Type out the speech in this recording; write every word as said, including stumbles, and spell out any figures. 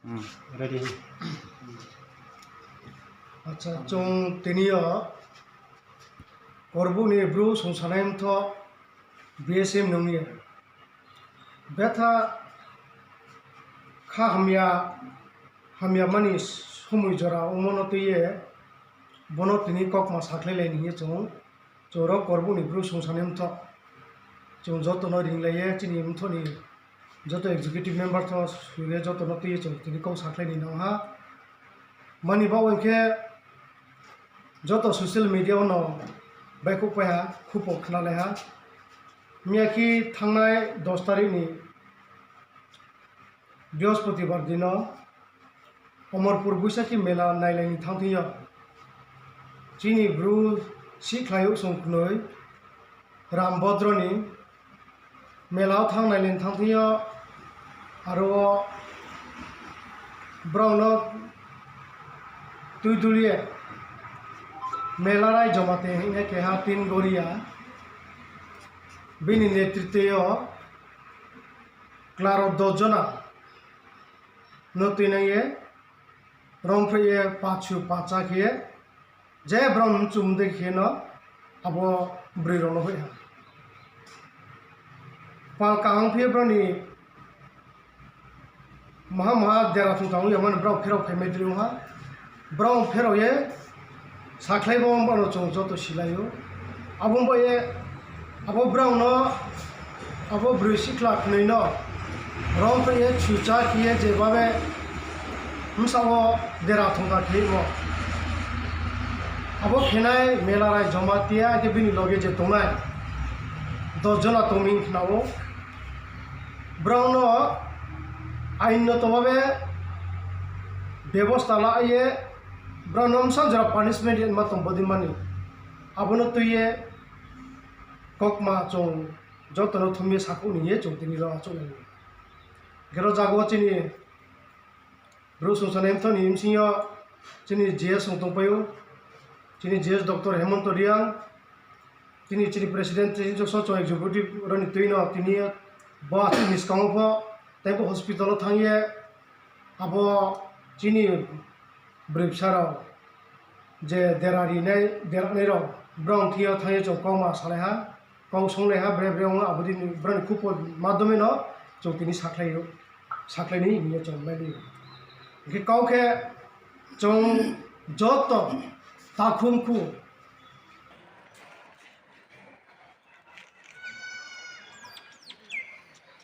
Ready. Acha, chung tini yo Korbouh ni Bru Songsanai Mthoh, B S M nung ye betha kha hamya, hamya mani somoi jora ongmo no tui ye, bo no tini kaukma sakhlailai ni hing ye chung, chung ro Korbouh ni Bru Songsanai Mthoh, chung joto no ringlai ye chini mthoh ni joto executive member tho sui ye joto no tui ye chung tini kau sakhlai ni nang ha. Mani baoh hing khe joto social media wo no baihkhouhpai ha, khupo khnalai ha. Miyakhe thanngnai dos tarik ni Brihospoti bar din no Omorpur Buisakhi mela nailai ni thanng thing yo, chini Bru sihkhlai yo song knoi Rambodro ni mela wo thanng nailai ni thanng thing yo, aro wo brao no tuidul ye mela rai joma te hing ye keha tin goria, bini netritwo yo kla rao dos jona no tuinang ye, romphreih ye pachu pacha khe ye, je brao mchum dei khe no abo broi rao no hoih ha. Pal kaham phi ye brao ni maha maha dera thung tang ya mani brao pherao phaimai dei ong ha. Brao pherao ye sakhlai bo ong ba no chung joto silai ou. Abo bai ye abo brao no, abo broi sihkhla knoi no romphreih ye chucha khe ye je babe bsa wo dera thungta khe mo. Abo khenai mela rai joma tia khe bini loge je tongnai dos jona tong mi khna ou. Brao no ain no tobabe bebosta la ye, brao no bsa jora punishment ri ma tong bodei mani. Abo no tui ye kaukma chung joto no thum ye sakhouh ni ye chung tini ro achouh nai. Khe ro jaga wo chini Bru Songsanai Mthoh ni bsing yo chini G S song tongpai ou, chini G S Doctor Hemonto Reang, tini chini president, chini joso chung executive rao ni tui no tini bo achouh ni skang wo pho tei bo hospital wo thanng ye abo chini broi bsa rao je dera rinai, deranai rao, brao thing yo thanng ye chung kauma salai ha, kau songlai ha, bre bre ong abo dei brao ni khupo madhyome no chung tini sakhlai ou, sakhlai ni hing ye chung mai di. Hing khe kau khe chung joto takhu mkhu